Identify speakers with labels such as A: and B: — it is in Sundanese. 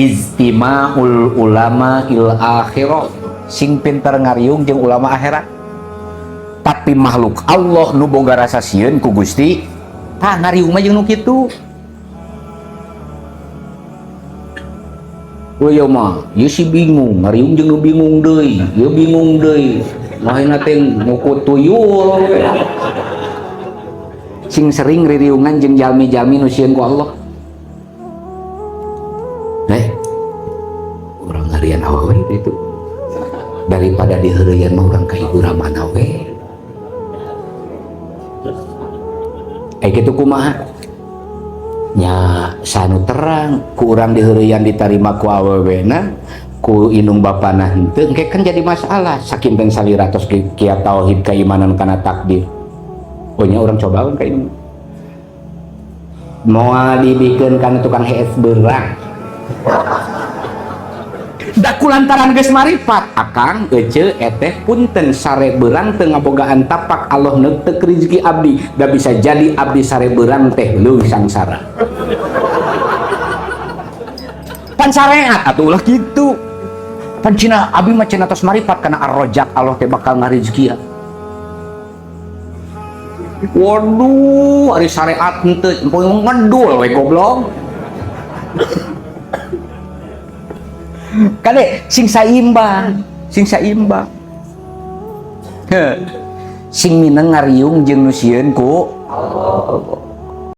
A: Ijtima'ul ulama il akhirah, sing pinter ngariung jeung ulama akhirat. Tapi makhluk Allah nu boga rasa sieun ku Gusti, tah ngariung mah jeung nu kitu. Wah ya mah, ieu si bingung, ngariung jeung nu bingung deui, ieu bingung deui. Lahirna teh nguku tuyul. Sing sering ririungan jeung jalmi-jalmi nu sieun ku Allah. Urang ngarian awewe itu. Daripada diheureuyan mah urang ka Ibu Ramana we. Kitu kumaha? Nya sanu terang ku urang diheureuyan ditarima ku awewena, ku indung bapana henteu, engke kan jadi masalah. Sakinten salira tos kiat tauhid keimanan kana takdir. Oh nya urang cobaan ka indung. Moal dibikeun kana tukang hees beurang. Da kulantaran geus marifat, akang ece eteh punten sare beurang teu ngabogaan tapak Allah neutek rezeki abdi, da bisa jadi abdi sare beurang teh leuwih sangsara. Pan sareat atuh ulah kitu. Pan cenah abdi mah cenah tos marifat kana ar-rojak Allah teh bakal ngarezekian. Waduh, ari sareat henteu, empoy ngedul we goblok. Kade sing saimbang, sing saimbang. Heh. Sing mineng ngariung jeung nu sieun ku Allah.